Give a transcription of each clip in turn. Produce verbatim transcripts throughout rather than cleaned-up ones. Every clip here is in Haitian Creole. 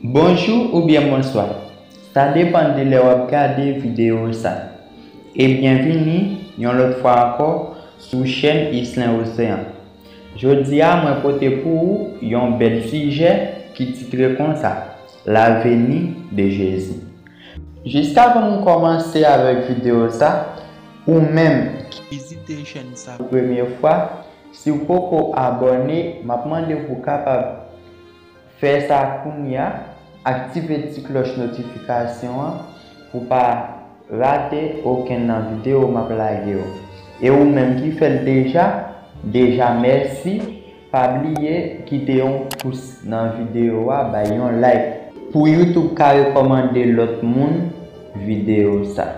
Bonjou oubyen bonswa, sa depann de lè w ap gade videyo sa. E byenvini yon lòt fwa ankò sou chèn Islin Oseyan. Jodi a, mwen pote pou ou yon bèl sijè ki titre konsa, Laveni de Jezi. Jiskavan m kòmanse avèk videyo sa, ou menm ki vizite chèn sa pou premye fwa, si w poko abòne, m ap mande w pou w kapab fè sa kounye a, aktive ti klòch notifikasyon an pou w pa rate okenn nan videyo m ap lage yo. E ou menm ki fè l deja, deja mèsi, pa bliye kite yon pous nan videyo a, bay yon like pou YouTube ka rekòmande lòt moun videyo sa.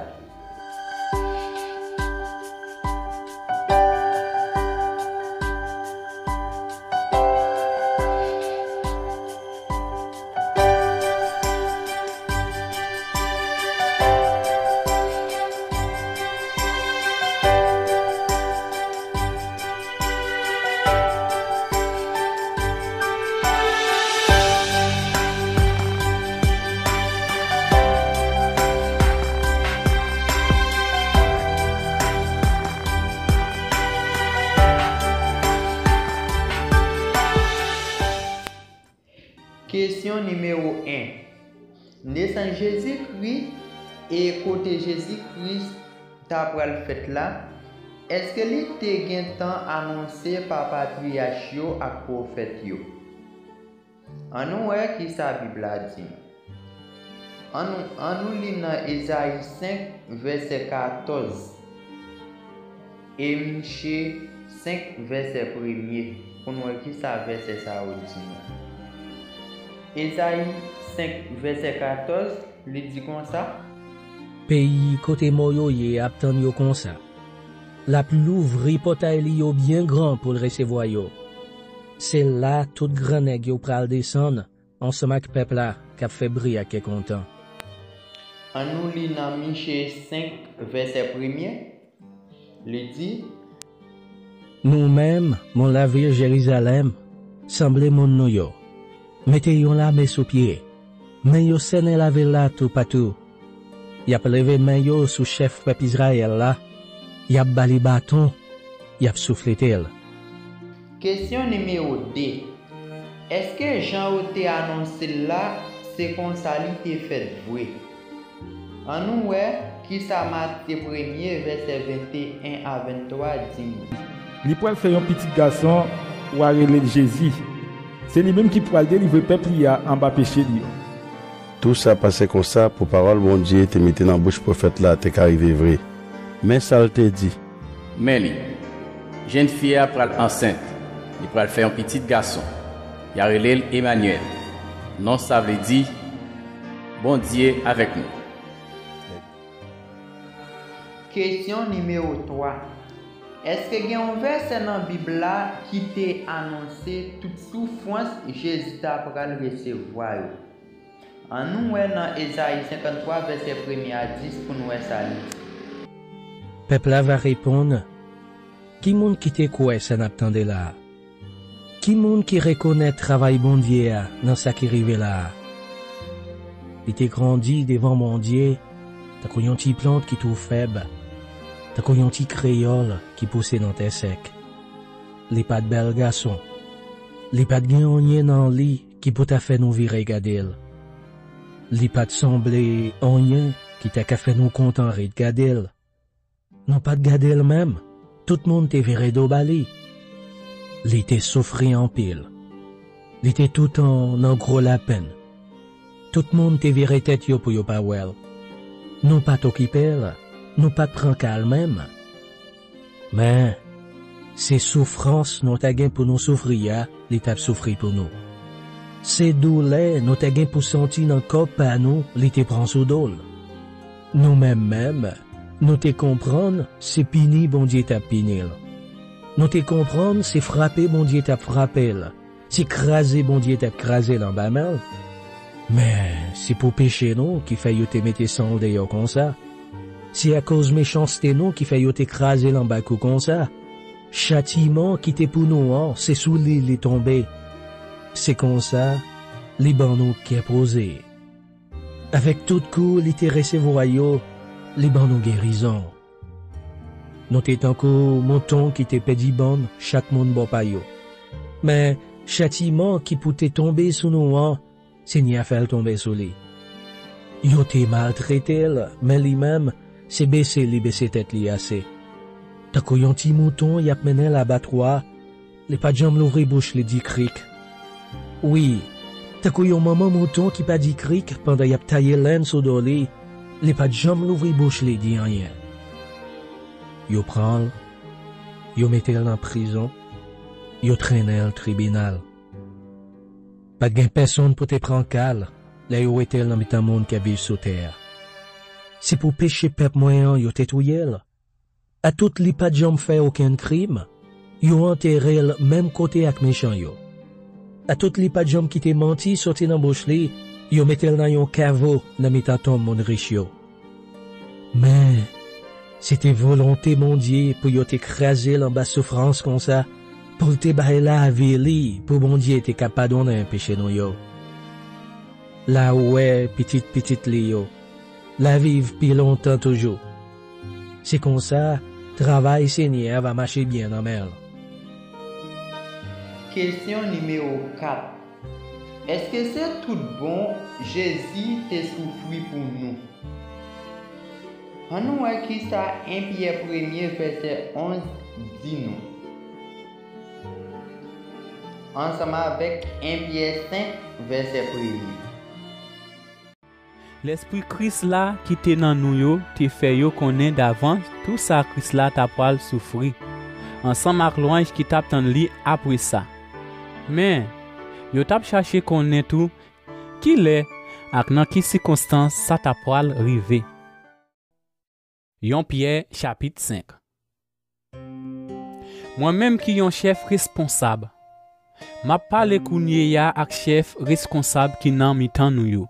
Kesyon nimewo en. Nesans Jezikri e kote Jezikri ta pral fèt la, èske li te gentan anonse pa patriyach yo ak pwofèt yo? Ann nou wè ki sa Bib la di. Ann nou, ann nou li nan Ezayi senk, vèsè katòz, e Miche senk, vèsè premye, pou n wè ki sa vèsè sa yo di nou. Ezayi senk, vèsè katòz, li di konsa: Peyi kote mò yo ye ap tann yo konsa. L ap louvri pòtay li yo byen gran pou l resevwa yo. Se la tout grannèg yo pral desann, ansanm ak pèp la k ap fè bri ak kè kontan. Ann nou li nan Miche senk, vèsè premye. Li di: Nou menm, moun lavil Jerizalèm, sanble moun nou yo. Mete yon lame sou pye. Men yo sènen lavil la toupatou. Y ap leve men yo sou chèf pèp Izrayèl la. Y ap ba li baton. Y ap souflete l. Kesyon nimewo de. Èske jan yo te anonse l la, se konsa li te fèt vre? Ann nou wè ki sa Matye premye, vèsè venteyen a venntwa di nou. Li pral fè yon pitit gason, w a rele l Jezi. Se li menm ki pral delivre pèp li a anba peche li yo. Tou sa pase konsa pou pawòl Bondye te mete nan bouch pwofèt la te ka rive vre. Men sa l te di. Men li, jennfi a pral ansent, li pral fè yon pitit gason. Y a rele l Emanyèl. Non sa vle di, Bondye avèk nou. Kesyon nimewo twa. Èske gen yon vèsè nan Bib la ki te anonse tout soufrans Jezi ta pral resevwa yo? Ann nou wè nan Ezayi senkanntwa, vèsè premye a dis pou n wè sa li di. Pèp la va reponn, ki moun ki te kwè sa n ap tande la a? Ki moun ki rekonèt travay Bondye a nan sa ki rive la a? Li te grandi devan Bondye tankou yon ti plant ki tou fèb, tankou yon ti kreyòl ki pouse nan tè sèk. Li pa t bèl gason. Li pa t gen anyen nan li ki pou ta fè nou vire gade l. Li pa t sanble anyen ki ta ka fè nou kontan ret gade l. Nou pa t gade l menm. Tout moun te vire do ba li. Li te soufri anpil. Li te toutan nan gwo lapenn. Tout moun te vire tèt yo pou yo pa wè l. Nou pa t okipe l, nou pa t pran ka l menm. Men, se soufrans nou ta gen pou nou soufri a, li t ap soufri pou nou. Se doulè nou ta gen pou santi nan kò pa nou, li te pran sou do l. Nou menm menm, nou te konprann se pini Bondye t ap pini l. Nou te konprann se frape Bondye t ap frape l, se kraze Bondye t ap kraze l anba men l. Men, se pou peche nou ki fè yo te mete san l deyò konsa. Se akoz mechanste nou ki fè yo te kraze l anba kou konsa. Chatiman ki te pou nou an, se sou li li tonbe. Se konsa, li ban nou kè poze. Avèk tout kou li te resevwa yo, li ban nou gerizon. Nou te tankou mouton ki te pèdi bann, chak moun bò pa yo. Men, chatiman ki pou te tonbe sou nou an, Senyè a fè l tonbe sou li. Yo te maltrete l, men li menm, se bese li bese tèt li ase. Tankou yon ti mouton y ap mennen labatwa, li pa t janm louvri bouch li di krik. Wi, tankou yon manman mouton ki pa di krik pandan y ap taye lenn sou do li, li pa t janm louvri bouch li di anyen. Yo pran l, yo mete l nan prizon, yo trennen l tribinal. Pa t gen pèsonn pou te pran ka l lè yo wete l nan mitan moun k ap viv sou tè a. Se pou peche pèp mwen an yo te touye l. Atout li pa t janm fè okenn krim, yo antere l menm kote ak mechan yo. Atout li pa t janm kite manti soti nan bouch li, yo mete l nan yon kavo nan mitan tonm moun rich yo. Men, se te volonte Bondye pou yo te kraze l anba soufrans konsa, pou l te bay lavi li, pou Bondye te ka padonnen peche nou yo. La ou wè pitit pitit li yo, la viv pi lontan toujou. Se konsa, travay Senyè a va mache byen nan men l. Kesyon nimewo kat. Èske se tout bon Jezi te soufri pou nou? Ann nou wè kisa en Pyè premye vèsè onz di nou. Ansanm avèk en Pyè senk vèsè premye. Lespri Kris la ki te nan nou yo te fè yo konnen davans tou sa Kris la ta pral soufri, ansanm ak lwanj ki t ap tann li apre sa. Men, yo t ap chache konnen tou kilè ak nan ki sikonstans sa ta pral rive. Yon Pyè chapit senk. Mwen menm ki yon chèf responsab, m ap pale kounye a ak chèf reskonsab ki nan mitan nou yo.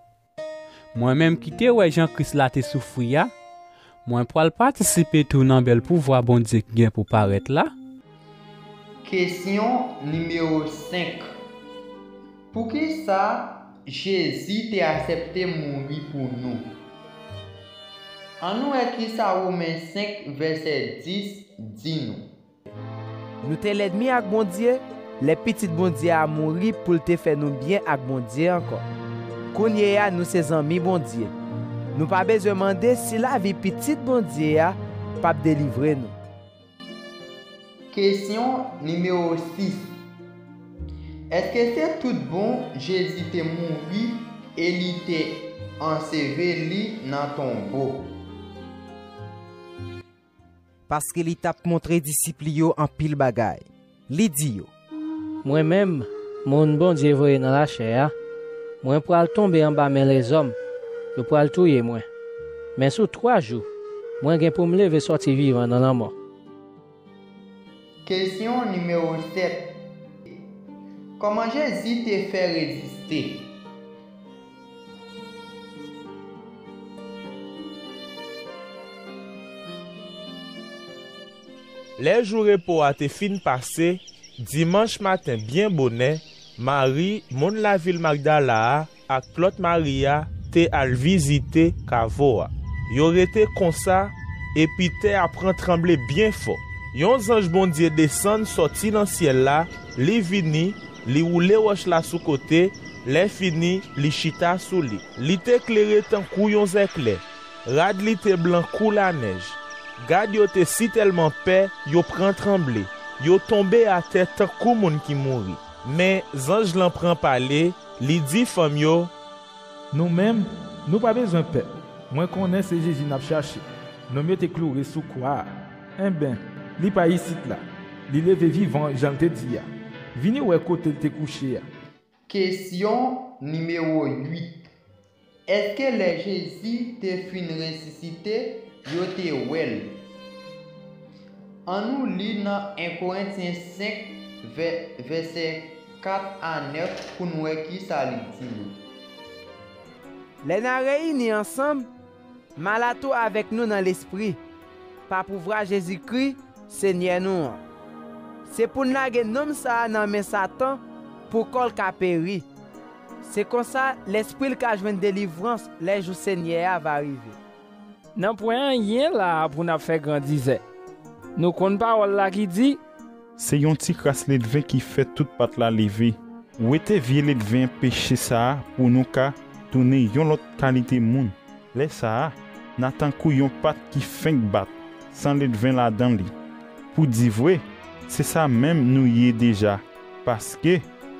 Mwen menm ki te wè jan Kris la te soufri a, mwen pral patisipe tou nan bèl pouvwa Bondye gen pou parèt la. Kesyon nimewo senk. Poukisa Jezi te aksepte mouri pou nou? Ann nou wè kisa Women senk vèsè dis di nou. Nou te lènmi ak Bondye, lè Pitit Bondye a mouri pou l te fè nou byen ak Bondye ankò. Kounye a, nou se zanmi Bondye. Nou pa bezwen mande si lavi Pitit Bondye a p ap delivre nou. Kesyon nimewo sis. Èske se tout bon Jezi te mouri e li te anseveli nan tonbo? Paske li t ap montre disip li yo anpil bagay. Li di yo: Mwen menm, moun Bondye voye nan lachè a, mwen pral tonbe anba men lèzòm, yo pral touye mwen. Men sou twa jou, mwen gen pou m leve sòti vivan nan lanmò. Kesyon nimewo sèt. Kòman Jezi te fè reziste? Lè jou repo a te fin pase, dimanch maten byen bonè, Mari, moun lavil Magdala a, ak lòt Mari a te al vizite kavo a. Yo rete konsa, epi tè a pran tranble byen fò. Yon zanj Bondye desann sòti nan syèl la, li vini, li woule wòch la sou kote, lèfini, li chita sou li. Li te klere tankou yon zèklè, rad li te blan kou lanèj. Gad yo te sitèlman pè, yo pran tranble, yo tonbe atè tankou moun ki mouri. Men zanj lan pran pale, li di fanm yo: Nou menm, nou pa bezwen pè. Mwen konnen se Jezi n ap chache, nonm yo te kloure sou kwa a. Enben, li pa isit la. Li leve vivan jan l te di a. Vini wè kote l te kouche a. Kesyon nimewo uit. Èske lè Jezi te fin resisite, yo te wè l? Ann nou li nan en Korentyen senk, vè-, vèsè kat a nèf, pou n wè kisa li di nou. Lè n a reyini ansanm, m al atou avèk nou nan lespri, pa pouvwa Jezikri, Senyè nou an. Se pou n lage nonm sa a nan men Satan pou kò l ka peri. Se konsa, lespri l ka jwenn delivrans lè jou Senyè a va rive. Nanpwen anyen la a pou n ap fè grandizè. Nou konn pawòl la ki di, se yon ti kras ledven ki fè tout pat la leve. Wete vye ledven peche sa a pou nou ka tounen yon lòt kalite moun. Lè sa a, n a tankou yon pat ki fenk bat, san ledven ladan li. Pou di vre, se sa menm nou ye deja, paske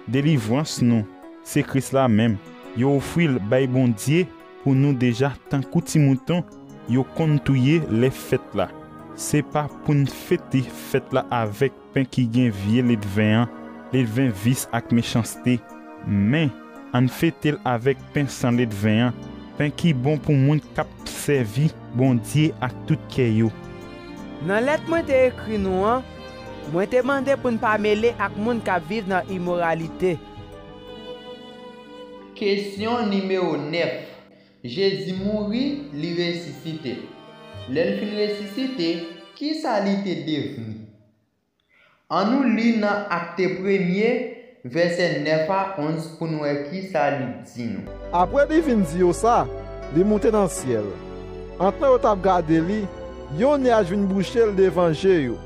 delivrans nou, se Kris la menm. Yo ofri l bay Bondye pou nou deja tankou ti mouton yo konn touye lè fèt la. Se pa pou n fete fèt la avèk pen ki gen vye ledven an, ledven vis ak mechanste, men ann fete l avèk pen san ledven an, pen ki bon pou moun k ap sèvi Bondye ak tout kè yo. Nan lèt mwen te ekri nou an, mwen te mande pou n pa mele ak moun k ap viv nan imoralite. Kesyon nimewo nèf. Jezi mouri, li resisite. Lè l fin resisite, kisa li te devni? Ann nou li nan Akte premye, vèsè nèf a onz pou n wè kisa li di nou. Apre li fin di yo sa, li moute nan syèl. Antan yo t ap gade li, yon nyaj vin bouche l devan je yo.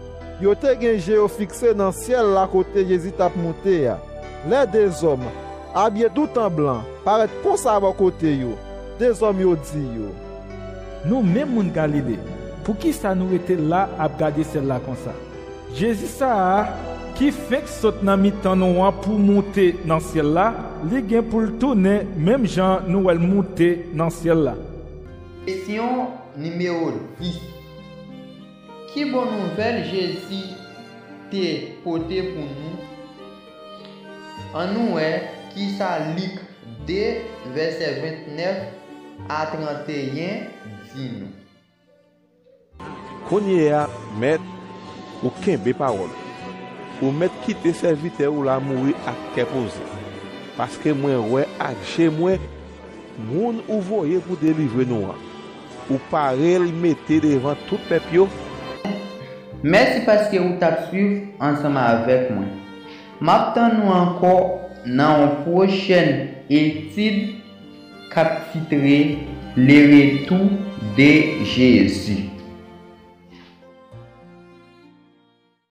Yo te gen je yo fikse nan syèl la kote Jezi t ap moute a. Lè de zòm, abiye tout an blan, parèt konsa bò kote yo, de zòm yo di yo, nou menm moun Galile, poukisa nou rete la ap gade syèl la konsa? Jezi sa a, ki fenk sot nan mitan nou an pou moute nan syèl la, li gen pou l tounen menm jan nou wè l moute nan syèl la. Kesyon nimewo dis. Ki bon nouvèl Jezi te pote pou nou? Ann nou wè kisa Lik de, vèsè vennèf a tranteyen di nou. Kounye a, Mèt, ou kenbe pawòl ou. Ou mèt kite sèvitè ou la mouri ak kè poze, paske mwen wè ak je mwen moun ou voye pou delivre nou an. Ou pare l mete devan tout pèp yo? Mèsi paske ou t ap swiv ansanm avèk mwen. M ap tann ou ankò nan yon pwochèn etid k ap titre Le Retour de Jésus.